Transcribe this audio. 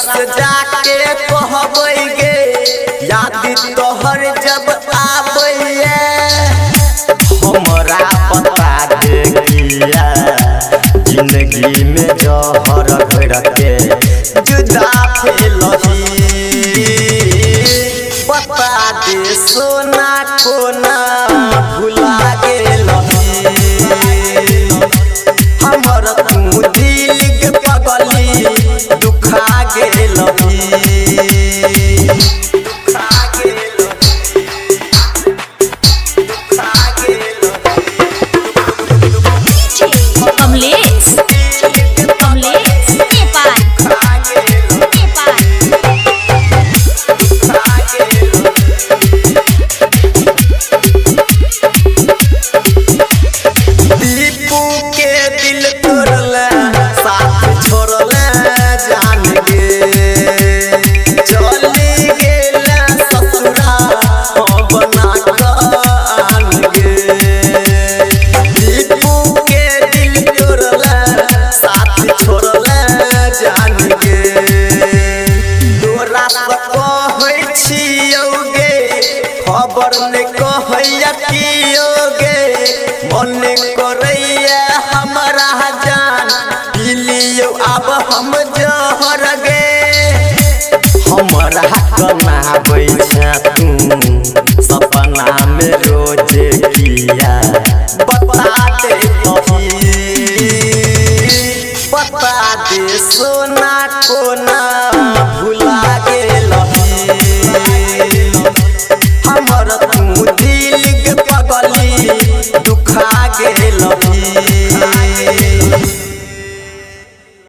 से जाके कहबै गे, याद तोहर जब आबैया। हमरा बता दे किया जिंदगी में जहर घोर के जुदा भेलही। बता दे सोना कोना भुला गेलही, हमर तू दिल के पगली दुखा गेलही। दुखा गेलही, दुखा गेलही। कमलेश कमलेश नेपाल नेपाल। दीपू के दिल तोड़ले, साथ छोड़ले जान गे, चली गेले ससुरा बना कऽ आन गे। दीपू के दिल तोड़ले, साथ छोड़ले जान गे, तोरा से कहै छियौ गे, खबर नै कहैया कियो गे। मन करैया हमरा जान पी लियौ आब हम जहर गे। हमरा कनाबै छे